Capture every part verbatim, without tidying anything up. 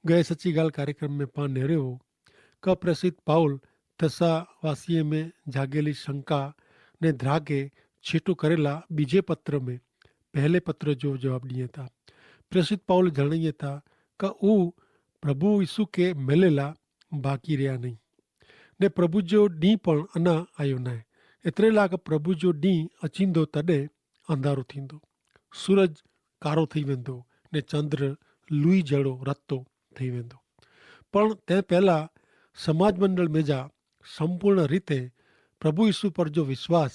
ગય સચી ગાલ કાર્યક્રમ મેં પાં નેરેવો, કે પ્રેસિત પાઉલ થેસ્સાવાસીએ મેં જાગેલી શંકા ને ધ્રાકે છેટો કરેલા બીજે પત્ર મેં પહેલે પત્ર જો જવાબ દિયે થા. પ્રેસિત પાઉલ જણાયે થા કે ઉહ પ્રભુ ઈસુ કે મેલેલા બાકી રહ્યા નહીં, ને પ્રભુ જો દી પણ અના આયો નાય. એતરેલા કે પ્રભુ જો દી અચીંદો તદે અંધારો થીંદો, સૂરજ કારો થઈ વેંદો, ને ચંદ્ર લુઈ જેડો રત્તો થઈ વેંદો. પણ તે પહેલા સમાજ મંડળ મેં જા સંપૂર્ણ રીતે પ્રભુ ઈસુ પર જો વિશ્વાસ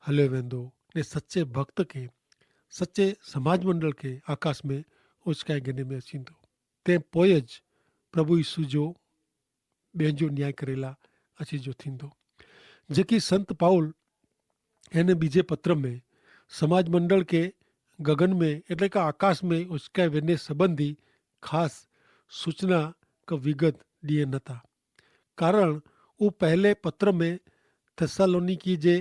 હલ્યો વેંદો, ને સચ્ચે ભક્ત કે સચ્ચે સમાજ મંડળ કે આકાશ મેં ઓચકાઈ ગને મેં અચીંદો. તે પોય જ પ્રભુ ઈસુ જો બેંજો ન્યાય કરેલા અચી જો થીંદો. જેકી સંત પાઉલ એન બીજે પત્ર મેં સમાજ મંડળ કે ગગન મેં એટલે કે આકાશ મેં ઉચકાઈ વેને સંબંધી ખાસ સૂચના કે વિગત દિયે નતા. કારણ ઉં પહેલે પત્ર મેં થેસ્સાલોનિકી જે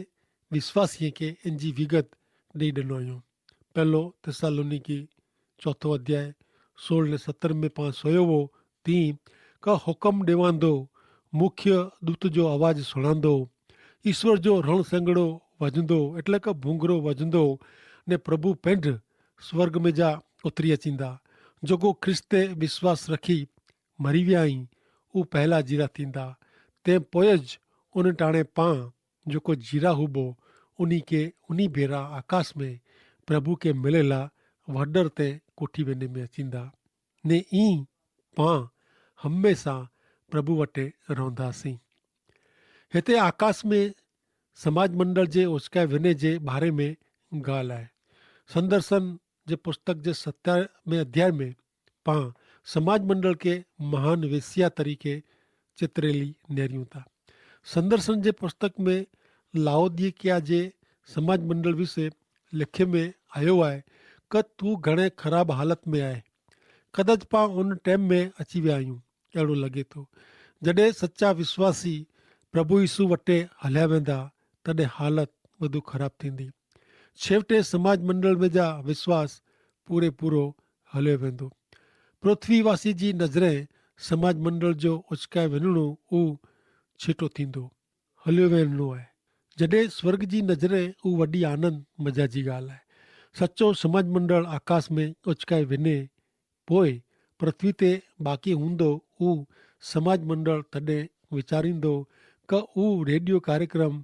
વિશ્વાસીએ કે એનજી વિગત દઈ દનો આયો. પહેલો થેસ્સાલોનિકી ચોથો અધ્યાય સોળ ને સત્તર મેં પાંચ સોયો વો તી કા હુકમ દેવાંદો, મુખ્ય દૂત જો અવાજ સુણાંદો, ઈસ્વર જો રણસંગડો વજંદો એટલે કે ભૂંગરો વજંદો, ને પ્રભુ પેંધ સ્વર્ગ મેં જા ઉતરી અચીંદા. જોકો ખ્રિસ્તે વિશ્વાસ રખી મરી વ્યાઈ ઉં પહેલા જીરા થીંદા. તે પોય જ ઉન ટાણે પાં જોકો જીરા હુબો ઉની કે ઉની ભેરા આકાશ મેં પ્રભુ કે મિલેલા વડર તે કોઠી વેને મેં અચીંદા. ને ઈ પાં હમેંસા પ્રભુ વટે રોંધા સી. હેતા આકાશ મેં સમાજ મંડળ જે ઓચકાઈ વેને જે બારે મેં ગાલ આય. સંદર્શન જે પુસ્તક જે સત્યાર મેં અધ્યાય મેં પાં સમાજ મંડળ કે મહાન વેસિયા તરીકે ચિત્રેલી નેર્યું થા. સંદર્શન જે પુસ્તક મેં લાવોદિકિયા જે સમાજ મંડળ વિશે લેખે મેં આયો આય, કે તું ઘણે ખરાબ હાલત મેં આય. કદાચ પાં ઉન ટેમ મેં અચી વ્યા આયું એડો લગે થો, જડે સચ્ચા વિશ્વાસી પ્રભુ ઈસુ વટે હલ્યા વેંદા, તદે હાલત વધુ ખરાબ થીંદી. છેવટે સમાજ મંડળ મેં જા વિશ્વાસ પૂરે પૂરો હલ્યો વેંદો. પૃથ્વીવાસી જી નજરે સમાજ મંડળ જો ઓચકાઈ વેનણો ઉં છીટો થીંદો, હલ્યો વેનણો આય. જડે સ્વર્ગ જી નજરે ઉં વડી આનંદ મજા જી ગાલ આય. સચો સમાજ મંડળ આકાશ મેં ઓચકાઈ વેને પોય પૃથ્વી તે બાકી હુંદો ઉં સમાજ મંડળ તદે વિચારીંદો, કે ઉં રેડિયો કાર્યક્રમ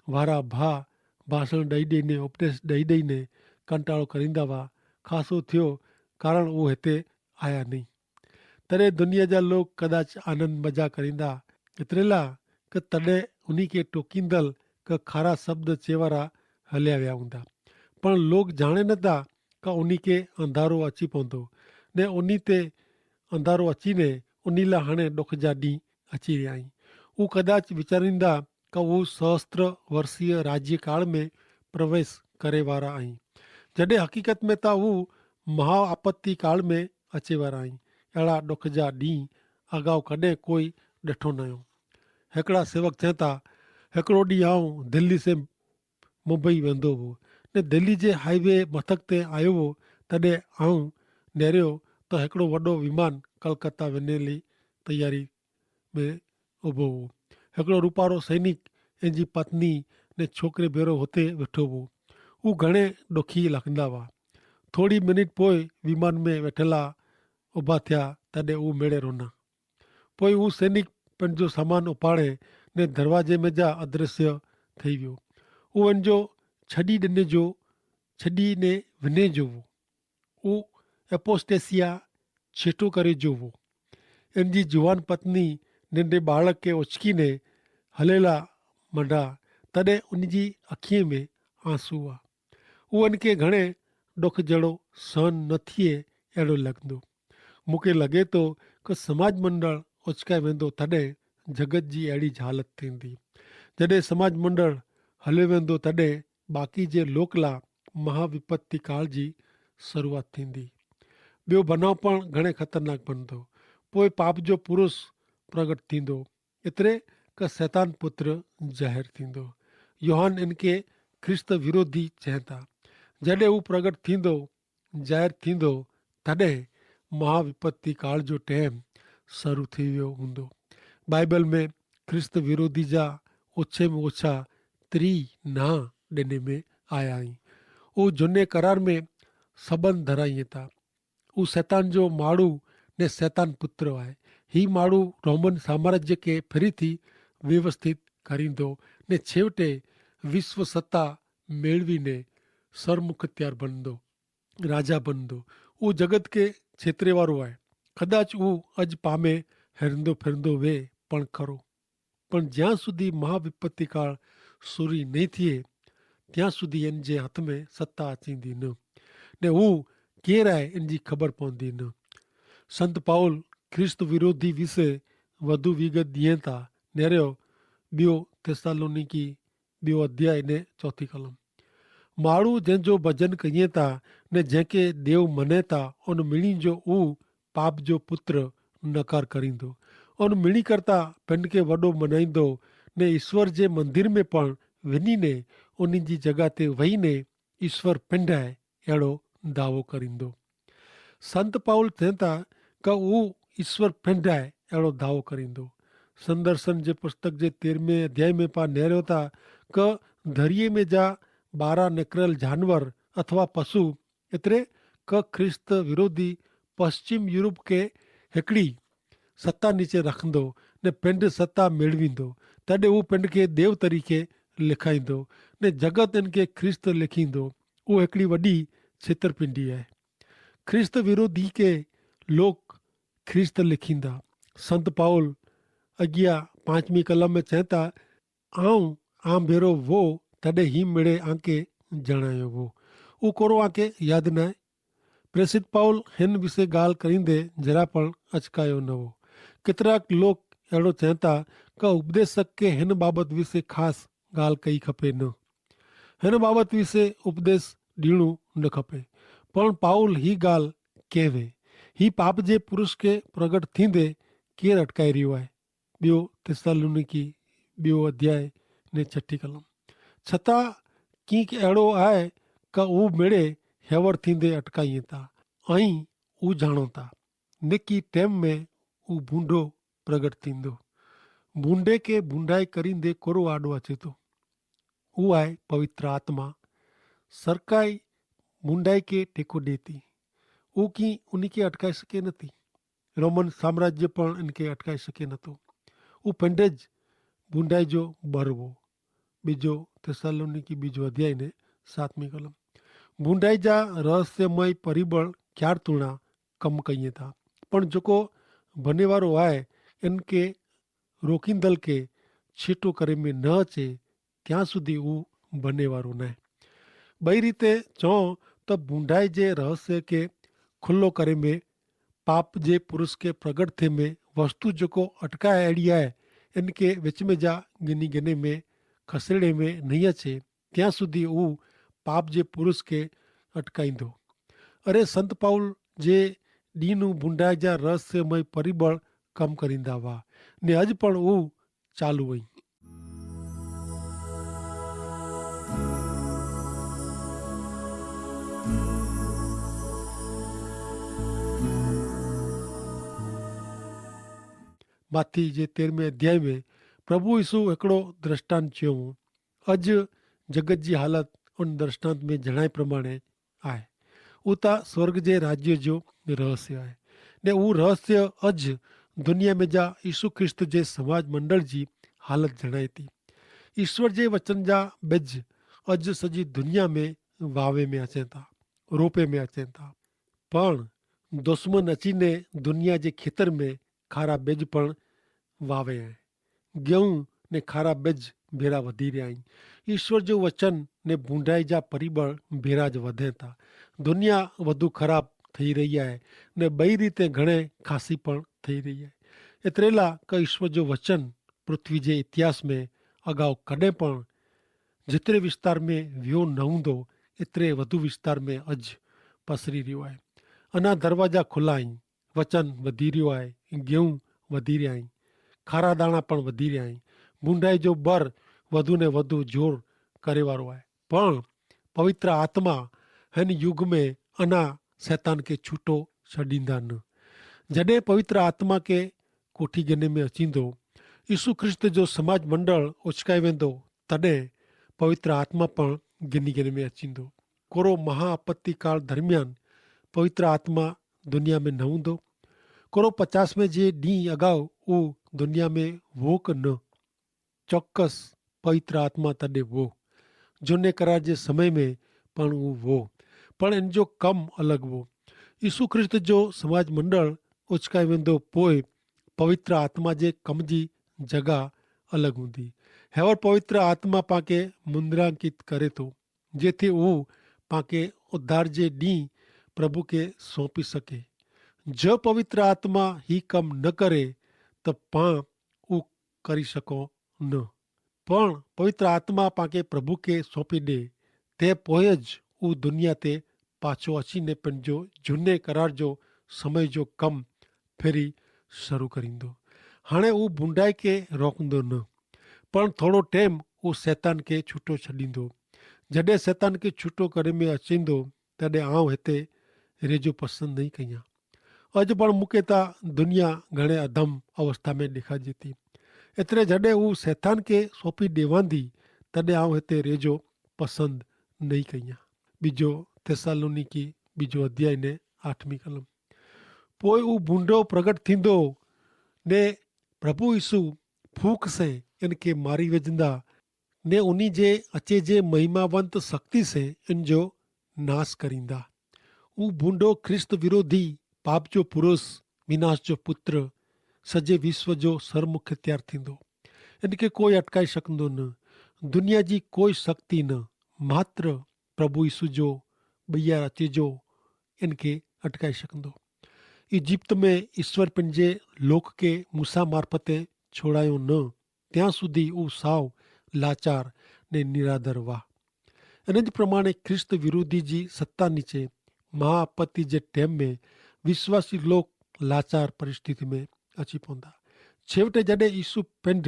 વારા ભા ભાષણ દઈ દઈને ઉપદેશ દઈ દઈને કંટાળો કરીંદા વા ખાસો થયો, કારણ ઉં હેતે આયા નહીં. તરે દુનિયા જા લોક કદાચ આનંદ મજા કરીંદા એતરેલા કે તદે ઉની કે ટોકીંદલ કે ખારા શબ્દ ચેવારા હલ્યા વ્યા હુંદા. પણ લોક જાણે નતા કે ઉની કે અંધારો અચી પોંદો, ને ઉની તે અંધારો અચીને ઉની લા હણે ડોખજા દી અચી રહ્યા હી. ઉં કદાચ વિચારીંદા કે ઉં સહસ્ત્ર વર્ષીય રાજ્યકાળ મેં પ્રવેશ કરે વારા અહીં, જડે હકીકત મેં તા ઉં મહાઆપત્તિકાળ મેં અચે વારા અહીં. એડા ડોખજા દી અગાઉ કદે કોઈ ડેઠો નયો. હેકડા સેવક ચેતા, હેકડો દી આઉં દિલ્લી સે મુંબઈ વેંદો વો, ને દિલ્લી જે હાઈવે મથક તે આયો વો, તદે આઉં નેર્યો તો હેકડો વડો વિમાન કલકત્તા વેને લી તૈયારી મેં ઉભો વો. હેકડો રૂપારો સૈનિક એનજી પત્ની ને છોકરે ભેરો હોતે વેઠો વો. ઉં ઘણે ડોખી લખંદા વા. થોડી મિનિટ પોય વિમાન મેં વેઠેલા ઉભા થ્યા, તદે ઉં મેળે રોના. પોય ઉં સૈનિક પણ જો સામાન ઉપાડે ને દરવાજે મેં જા અદ્રશ્ય થઈ વ્યો. ઉં એન જો છડી દને જો છડી ને વિને જોવો. ઉં એપોસ્ટેસિયા છેટો કરે જોવો. એન જી જુવાન પત્ની ને બાળક કે ઓચકી ને હલેલા મંડા, તદે ઉન જી અખીએ મેં આંસુ વા. ઉં એન કે ઘણે ડોખ જેડો સહન ન થિયે એડો લગદો. મુકે લગે તો કે સમાજ મંડળ ઓચકાઈ વેંદો તદે જગત જી એડી જ હાલત થીંદી. જડે સમાજ મંડળ હલે વેંદો તદે બાકી જે લોકલા મહાવિપત્તિ કાળ જી શરૂઆત થીંદી. બ્યો ભનાવ પણ ઘણે ખતરનાક બનદો. પોય પાપ જો પુરુષ પ્રગટ થીંદો, એતરે કે સૈતાન પુત્ર જાહેર થીંદો. યોહાન એન કે ખ્રિસ્ત વિરોધી ચેંતા. જડે ઉં પ્રગટ થીંદો જાહેર થીંદો, તદે મહાવિપત્તિ કાળ જો ટેમ શરૂ થઈ વ્યો હૂંદો. બાઈબલ મેં ખ્રિસ્ત વિરોધી જા ઓછે મેં ઓછા ત્રી ના ડેને મેં આયા હી. ઉહ જુને કરાર મેં સંબંધ ધરાઈ તા. ઉહ સૈતાન જો માડૂ ને સૈતાન પુત્ર આય. હી માડૂ રોમન સામ્રાજ્ય કે ફરી થી વ્યવસ્થિત કરીંદો ને છેવટે વિશ્વ સત્તા મેળવી ને સરમુખત્યાર બનદો, રાજા બનદો. ઉહ જગત કે છેતરે વારો આય. કદાચ ઉહ અજ પામે હેરંદો ફેરંદો વે પણ ખરો. પણ જ્યાં સુધી મહાવિપત્તિકાળ સુરી નહીં થિયે ત્યાં સુધી એન જે હત મેં સત્તા અચીંદી ન, ને ઉહ કેર આય એન જી ખબર પોંદી ન. સંત પાઉલ ખ્રિસ્ત વિરોધી વિશે વધુ વિગત દિયે તા. નેર્યો બ્યો થેસ્સાલોનીકી બ્યો અધ્યાય ને ચોથી કલમ. માણુ જેન જો ભજન કહિયે તા ને જેન કે દેવ મને તા, અન મિણી જો ઉહ પાપ જો પુત્ર નકાર કરીંદો. અન મિણી કરતા પેનકે વડો મનાઈંદો ને ઈસ્વર જે મંદિર મેં પણ વિની ને ઉની જી જગા તે વહી ને ઈસ્વર પેંડાય એડો દાવો કરીંદો. સંત પાઉલ થેંતા કે ઉહ ઈસ્વર પેંડાય એડો દાવો કરીંદો. સંદર્શન જે પુસ્તક જે તેરમે અધ્યાય મેં પા નેર્યો તા કે ધરિયે મેં જા બારા નેકરેલ જાનવર અથવા પશુ એતરે કે ખ્રિસ્ત વિરોધી પશ્ચિમ યુરોપ કે હેકડી સત્તા નીચે રાખંદો ને પેંડ સત્તા મેળવીંદો. તેડે ઉહ પેંડ કે દેવ તરીકે લેખાઈંદો ને જગત એન કે ખ્રિસ્ત લેખીંદો. ઉહ હેકડી વડી છેતરપિંડી આય. ખ્રિસ્ત વિરોધી કે લોક ખ્રિસ્ત લેખીંદા. સંત પાઉલ અગિયા પાંચમી કલમ મેં ચેંતા, આઉં આં ભેરો વો તેડે હી મેડે આંકે જણાયો વો. ઉકોરો આંકે યાદ નાય. પ્રેસિત પાઉલ હેન વિશે ગાલ કરીંદે જરા પણ અચકાયો નવો. કેતરાક લોક એડો ચેંતા કે ઉપદેશક કે હેન બાબત વિશે ખાસ ગાલ કઈ ખપે ન. હેન બાબત વિશે ઉપદેશ દીણું ન ખપે. પણ પાઉલ હી ગાલ કહેવે, હી પાપ જે પુરુષ કે પ્રગટ થીંદે કેર અટકાઈ રહ્યો આય? બ્યો થેસ્સાલોનીકી બ્યો અધ્યાય ને છઠી કલમ. છતાં કિંક એડો આય કે ઉં મેડે હેવર થીંદે અટકાઈ તા. અહીં ઉજાણો તા નેકી ટેમ મેં ઉં ભૂંડો પ્રગટ થીંદો. ભૂંડે કે ભૂંડાઈ કરીંદે કોરો આડો અચેતો? ઉં આય પવિત્ર આત્મા. સરકાઈ ભૂંડાઈ કે ટેકો દેતી. ઉં કી ઉની કે અટકાઈ શકે નથી. રોમન સામ્રાજ્ય પણ એન કે અટકાઈ શકે નતો. ઉં પેંડે જ ભૂંડાઈ જો બરવો. બીજો થેસ્સાલોનીકી બીજો અધ્યાય ને સાતમી કલમ. ભૂંડાઈ જા રહસ્યમય પરિબળ ખ્યાર તુણા કમ કહિયે તા. પણ જોકો ભનેવારો આય એન કે રોકીંદલ કે છેટો કરે મેં ન અચે ત્યાં સુધી ઉં ભનેવારો નાય. બઈ રીતે ચો તો ભૂંડાઈ જે રહસ્ય કે ખુલ્લો કરે મેં પાપ જે પુરુષ કે પ્રગટ થે મેં વસ્તુ જોકો અટકાય એડિયા હૈ એન કે વેચમે જા ગિની ગિને મેં ખસેડે મેં નહીં અચે ત્યાં સુધી ઉં પાપ જે પુરુષ કે અટકાઈંદો. અરે સંત પાઉલ જે દીનું ભૂંડાઈ જા રહસ્યમય પરિબળ કમ કરીંદા વા ને અજ પણ ઉં ચાલુ વય. માથી જે તેરમે અધ્યાય મેં પ્રભુ ઈસુ એકડો દ્રષ્ટાંત ચ્યો. અજ જગત જી હાલત ઉન દ્રષ્ટાંત મેં જણાય પ્રમાણે આય. ઉતા સ્વર્ગ જે રાજ્ય જો રહસ્ય આય. ને ઉં રહસ્ય અજ દુનિયા મેં જા ઈસુ ખ્રિસ્ત જે સમાજ મંડળ જી હાલત જણાયતી. ઈસ્વર જે વચન જા બેજ અજ સજી દુનિયા મેં વાવે મેં અચેતા, રોપે મેં અચેતા. પણ દુસ્મન અચીને દુનિયા જે ખેતર મેં ખારા બેજ પણ વાવે હૈ. ગેઉં ને ખારા બેજ ભેરા વધી રહ્યા હૈં. ઈસ્વર જો વચન ને ભૂંડાઈ જા પરિબળ ભેરા જ વધે તા. દુનિયા વધુ ખરાબ થઈ રહી હૈ ને બઈ રીતે ઘણે ખાસી પણ થઈ રહી હૈ. એતરેલા કે ઈસ્વર જો વચન પૃથ્વી જે ઇતિહાસ મેં અગાઉ કડે પણ જેતરે વિસ્તાર મેં વ્યો નહુંદો એતરે વધુ વિસ્તાર મેં અજ પસરી રહ્યો હૈ. અના દરવાજા ખુલાઈ વચન વધી રહ્યો આય. ગેઉં વધી રહ્યા હૈં. ખારા દાણા પણ વધી રહ્યા હૈં. ભૂંડાઈ જો બર વધુ ને વધુ જોર કરે વારો આય. પણ પવિત્ર આત્મા હેન યુગ મેં અના સૈતાન કે છૂટો છડીંદા ન. જડે પવિત્ર આત્મા કે કોઠી ગને મેં અચીંદો, ઈસુ ખ્રિસ્ત જો સમાજ મંડળ ઓચકાઈ વેંદો, તદે પવિત્ર આત્મા પણ ગની ગને મેં અચીંદો. કોરો મહાઆપત્તિકાળ દરમિયાન પવિત્ર આત્મા દુનિયા મેં નહુંદો? કોરો પચાસ મેં જે દી અગાઉ ઉ દુનિયા મેં વોક ન? ચોક્કસ પવિત્ર આત્મા તદે વો. જોને કરાર જે સમય મેં પણ ઉ વો, પણ એન જો કમ અલગ વો. ઈસુ ખ્રિસ્ત જો સમાજ મંડળ ઓચકાઈ વેંદો પોય પવિત્ર આત્મા જે કમ જી જગા અલગ હુંદી. હેવર પવિત્ર આત્મા પાંકે મુદ્રાંકિત કરે તો, જેથી ઉ પાંકે ઉદ્ધાર જે દી પ્રભુ કે સોંપી શકે. જો પવિત્ર આત્મા હી કમ ન કરે, તો પાં ઉ કરી શકો ન. પણ પવિત્ર આત્મા પાંકે પ્રભુ કે સોંપી દે, તે પોય જ ઉ દુનિયા તે પાછો અચીને પન જો જુને કરાર જો સમય જો કમ ફેરી શરૂ કરીંદો. હાણે ઉ ભૂંડાઈ કે રોકંદો ન, પણ થોડો ટેમ ઉ સૈતાન કે છૂટો છડીંદો. જડે સૈતાન કે છૂટો કરે મેં અચીંદો, તેડે આઉં હેતે રેજો પસંદ નહીં કહિયા. અજ પણ મુકેતા દુનિયા ઘણે અધમ અવસ્થા મેં દેખાજે તી. એતરે જડે ઉ સૈતાન કે સોંપી દેવાંદી, તેડે આઉં હેતે રેજો પસંદ નહીં કહિયા. બીજો થેસ્સાલોનીકી બીજો અધ્યાય ને આઠમી કલમ. પોય ઉ ભૂંડો પ્રગટ થીંદો, ને પ્રભુ ઈસુ ફૂંક સે એન કે મારી વેજંદા, ને ઉની જે અચે જે મહિમાવંત શક્તિ સે એન જો નાસ કરીંદા. ઉ ભૂંડો ખ્રિસ્ત વિરોધી પાપ જો પુરુષ, વિનાશ જો પુત્ર, સજે વિશ્વ જો સરમુખ્ય ત્યાર થીંદો. એન કે કોઈ અટકાઈ શકંદો ન. દુનિયા જી કોઈ શક્તિ ન, માત્ર પ્રભુ ઈસુ જો બૈયાર અચે જો એન કે અટકાઈ શકંદો. ઇજિપ્ત મેં ઈસ્વર પન જે લોક કે મૂસા મારફતે છોડાયો ન, ત્યાં સુધી ઉસાવ લાચાર ને નિરાધર વાહ. અને જ પ્રમાણે ખ્રિસ્ત વિરોધી જી સત્તા નીચે મહાઆપત્તિ જે ટેમ મેં વિશ્વાસી લોક લાચાર પરિસ્થિતિ મેં અચી પોંદા. છેવટે જડે ઈસુ પન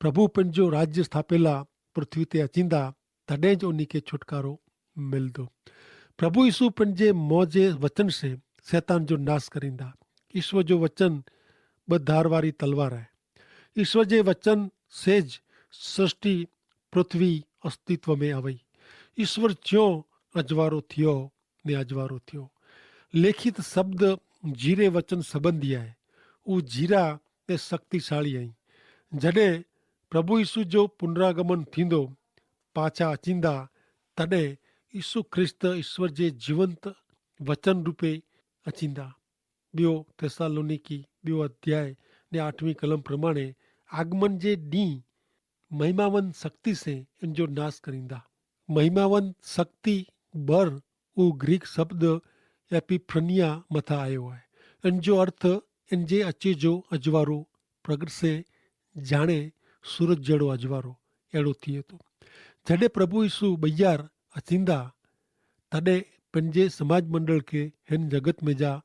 પ્રભુ પન જો રાજ્ય સ્થાપેલા પૃથ્વી તે અચીંદા, તદે જ ઉની કે છુટકારો મિલદો. પ્રભુ ઈસુ પન જે મોજે વચન સે સૈતાન જો નાસ કરીંદા. ઈસુ જો વચન બધારવારી તલવાર હૈ. ઈસુ જે વચન સે જ સૃષ્ટિ પૃથ્વી અસ્તિત્વ મેં આવે. ઈસુ ચ્યો અજવારો થ્યો ને અજવારો થ્યો. લેખિત શબ્દ જીરે વચન સંબંધી હૈ. ઉ જીરા ને શક્તિશાળી હૈ. જડે પ્રભુ ઈસુ જો પુનરાગમન થીંદો, પાછા અચીંદા, તદે ઈસુ ખ્રિસ્ત ઈસ્વર જે જીવંત વચન રૂપે અચીંદા. બ્યો થેસ્સાલોનીકી બ્યો અધ્યાય ને આઠમી કલમ પ્રમાણે, આગમન જે દી મહિમાવન શક્તિ સે એન જો નાસ કરીંદા. મહિમાવન શક્તિ બર ઉ ગ્રીક શબ્દ એપિફ્રનિયા મતા આયો હૈ. એન જો અર્થ એન જે અચ્છે જો અજવારો પ્રગટ સે જાણે સૂરજ જેડો અજવારો એડો થિયે તો. જડે પ્રભુ ઈસુ બૈયાર અચીંદા, તદે પન જે સમાજ મંડળ કે હેન જગત મેં જા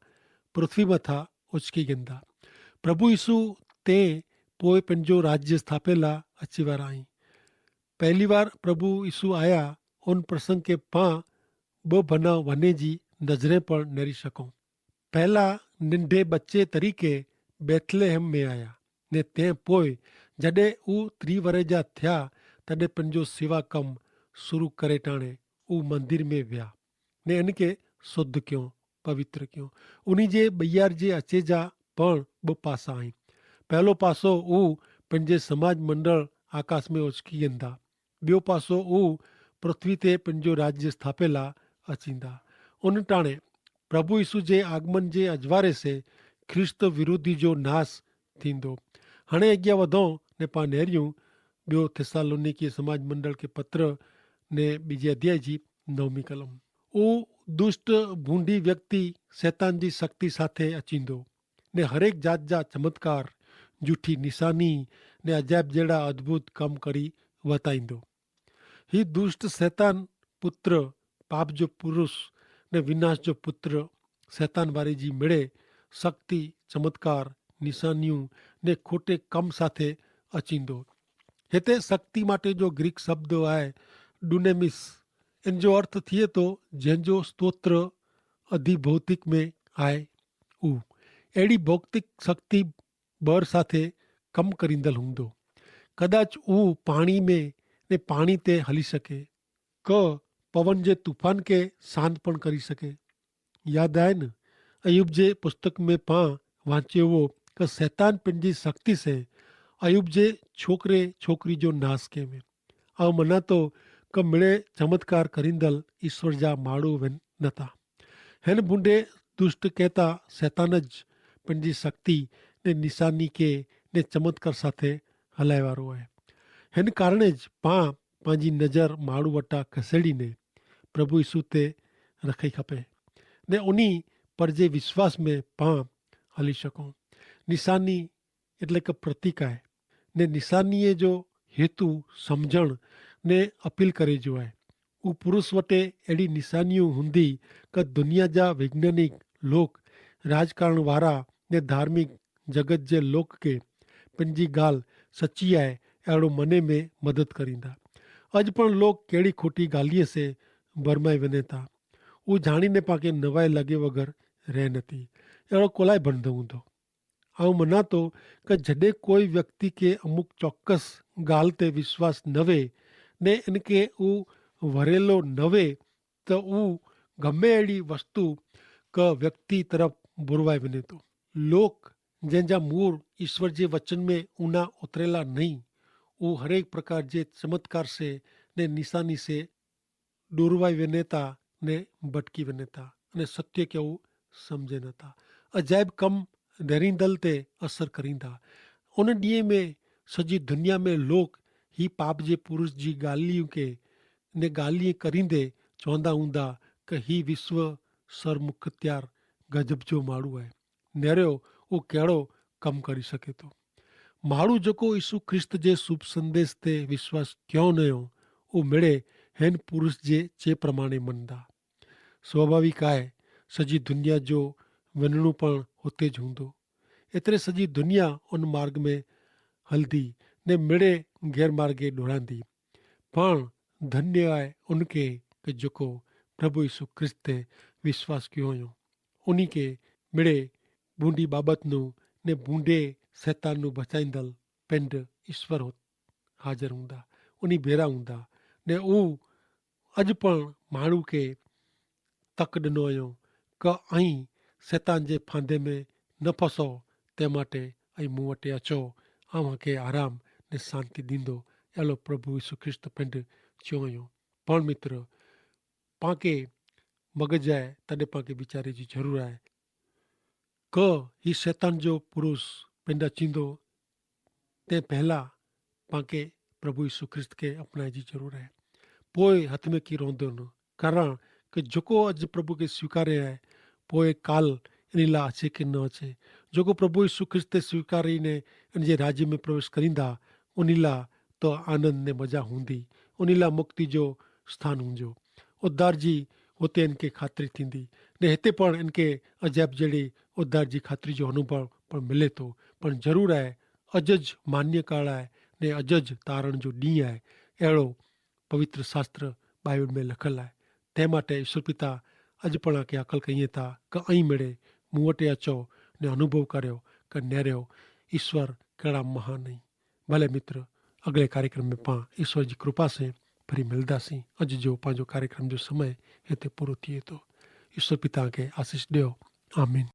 પૃથ્વી મતા ઓચકી ગેંદા. પ્રભુ ઈસુ તે પોય પન જો રાજ્ય સ્થાપેલા અચીવારા હૈં. પહેલી વાર પ્રભુ ઈસુ આયા ઉન પ્રસંગ કે પાં બહ ભના વને જી નજરે પણ નેરી શકો. પહેલા નિંઢે બચ્ચે તરીકે બેથલેહમ મેં આયા, ને તે પોય જડે ઉ ત્રિવરે જા થ્યા, તદે પન જો સેવા કમ સુરુ કરે ટાણે ઉ મંદિર મેં વ્યા, ને એન કે શુદ્ધ ક્યો, પવિત્ર ક્યો. ઉની જે બૈયાર જે અચે જા પણ બહ પાસા હૈં. પહેલો પાસો ઉ પન જે સમાજ મંડળ આકાશ મેં ઓચકી ગેંદા. બ્યો પાસો ઉ પૃથ્વી તે પન જો રાજ્ય સ્થાપેલા અચીંદા. ઉન ટાણે પ્રભુ ઈસુ જે આગમન જે અજવારે સે ખ્રિસ્ત વિરોધી જો નાસ થીંદો. હણે અગિયા વધો ને પા નેર્યું બ્યો થેસ્સાલોનીકી સમાજ મંડળ કે પત્ર ને બીજે અધ્યાય જી નવમી કલમ. ઉ દુષ્ટ ભૂંડી વ્યક્તિ સૈતાન જી શક્તિ સાથે અચીંદો, ને હરેક જાત જા ચમત્કાર, જૂઠી નિશાની, ને અજાયબ જેડા અદ્ભુત કમ કરી વતાઈંદો. હી દુષ્ટ સૈતાન પુત્ર, પાપ જો પુરુષ, ને વિનાશ જો પુત્ર સૈતાન વારી જી મેળે શક્તિ, ચમત્કાર, નિશાનિયું, ને ખોટે કમ સાથે અચીંદો. હેતા શક્તિ માટે જો ગ્રીક શબ્દ આય ડુનેમિસ, એન જો અર્થ થિયે તો જેન જો સ્તોત્ર અધિભૌતિક મેં આય ઉહ એડી ભૌતિક શક્તિ બર સાથે કમ કરીંદલ હુંદો. કદાચ ઉહ પાણી મેં ને પાણી તે હલી શકે, કે પવન જે તૂફાન કે શાંત પણ કરી શકે. યાદ આય ન? અયૂબ જે પુસ્તક મેં પાં વાંચ્યો વો કે સૈતાન પન જી શક્તિ સે અયૂબ જે છોકરે છોકરી જો નાસ કહેવે. આવ મનાતો કે મિડે ચમત્કાર કરીંદલ ઈસ્વર જા માડૂ વેન નતા. હેન ભૂંડે દુષ્ટ કહેતા સૈતાન જ પન જી શક્તિ ને નિશાની કે ને ચમત્કાર સાથે હલાયવારો હૈ. હેન કારણે જ પાં પાંજી નજર માડૂ વટા ખસેડી ને પ્રભુ ઈસુ તે રખી ખપે, ને ઉની પર જે વિશ્વાસ મેં પાં હલી શકો. નિશાની એટલે કે પ્રતિકાય, ને નિશાનીએ જો હેતુ સમઝણ ને અપીલ કરે જો આય. ઉપરુષ વટે એડી નિશાનીઓ હુન્દી કે દુનિયા જા વૈજ્ઞાનિક લોક, રાજકારણ વારા ને ધાર્મિક જગત જે લોક કે પન જી ગાલ સચ્ચી આય એડો મને મેં મદદ કરીંદા. અજ પણ લોક કેડી ખોટી ગાલિયે સે ભરમાઈ વેને તા ઉજાણી ને પાંકે નવાઈ લગે વગર રહે નથી. એડો કોલાઈ ભન દઉં તો આઉં મનાતો કે જડે કોઈ વ્યક્તિ કે અમુક ચોક્કસ ગાલ તે વિશ્વાસ નવે ને એનકે ઉં વરેલો નવે, તો ઉં ગમે એડી વસ્તુ કે વ્યક્તિ તરફ બુરવાઈ વેને તો. લોક જેન જા મૂર ઈસ્વર જે વચન મેં ઉના ઉતરેલા નહીં, ઉં હરેક પ્રકાર જે ચમત્કાર સે ને નિશાની સે ડોરવાઈ વેને તા ને ભટકી વેને તા, અને સત્ય કેવું સમઝે ન તા. અજાયબ કમ ડેરીંદલ તે અસર કરીંદા. ઉન ડિયે મેં સજી દુનિયા મેં લોક હી પાપ જે પુરુષ જી ગાલિયું કે ને ગાલિયે કરીંદે ચોંદા ઉંદા કે હી વિશ્વ સરમુખત્યાર ગજબ જો માડૂ હૈ. નેરો ઉં કહેડો કમ કરી શકે તો? માડૂ જોકો ઈસુ ખ્રિસ્ત જે શુભ સંદેશ તે વિશ્વાસ ક્યો નયો ઉં મેડે હેન પુરુષ જે ચે પ્રમાણે મનદા. સ્વાભાવિક આય સજી દુનિયા જો વનણું પણ હોતે જ હુંદો. એતરે સજી દુનિયા ઉન માર્ગ મેં હલદી ને મેડે ગેરમાર્ગે ડોરાંદી. પણ ધન્ય આય ઉનકે કે જોકો પ્રભુ ઈસુ ખ્રિસ્ત તે વિશ્વાસ ક્યો હોયો. ઉની કે મેડે બૂંડી બાબતનું ને બૂંડે સૈતાનનું બચાઈંદલ પેંડ ઈસ્વર હોત હાજર હુંદા, ઉની ભેરા હુંદા. ને ઉં અજ પણ માણૂ કે તક ડનો અયો કે અહીં સૈતાન જે ફાંદે મેં ન ફસો. તે માટે અહીં મુવટે અચો, આવાં કે આરામ ને શાંતિ દીંદો. એલો પ્રભુ ઈસુ ખ્રિસ્ત પેંડ ચ્યો અયો. પણ મિત્ર, પાંકે મગજ આય તદે પાંકે વિચારે જી જરૂર આય. કે હી સૈતાન જો પુરુષ પેંડા ચીંદો તે પહેલા પાંકે પ્રભુ ઈસુ ખ્રિસ્ત કે અપનાઈ જી જરૂર આય. પોય હત મેં કી રોંધો ન કારણ કે જોકો અજ પ્રભુ કે સ્વીકારે આય પોય કાલ એની લા અછે કે ન અછે. જોકો પ્રભુ ઈસુ ખ્રિસ્ત તે સ્વીકારી ને એન જે રાજ્ય મેં પ્રવેશ કરીંદા ઉની લા તો આનંદ ને મજા હુંદી. ઉની લા મુક્તિ જો સ્થાન હુંજો. ઉદ્ધાર જી હોતે એનકે ખાતરી થીંદી. ને હેતે પણ એનકે અજાયબ જેડ઼ી ઉદ્ધાર જી ખાતરી જો અનુભવ પણ મિલે તો. પણ જરૂર આય અજ જ માન્યકાળ આય ને અજ જ તારણ જો ડીંહ આય. એડો પવિત્ર શાસ્ત્ર બાઈબલ મેં લખલ આય. તે માટે ઈસુ પિતા અજ પણ આકે અકલ કહિયે તા કે અહીં મેડે મુવટે અચો ને અનુભવ કર્યો કે નેર્યો ઈસુ કહેડા મહાન નહીં. ભલે મિત્ર, અગલે કાર્યક્રમ મેં પાં ઈસુ જી કૃપા સે ફરી મિલદા સી. અજ જો પાંજો કાર્યક્રમ જો સમય હેતે પૂરો થિયે તો. ઈસુ પિતા આકે આશીસ દેઓ. આમીન.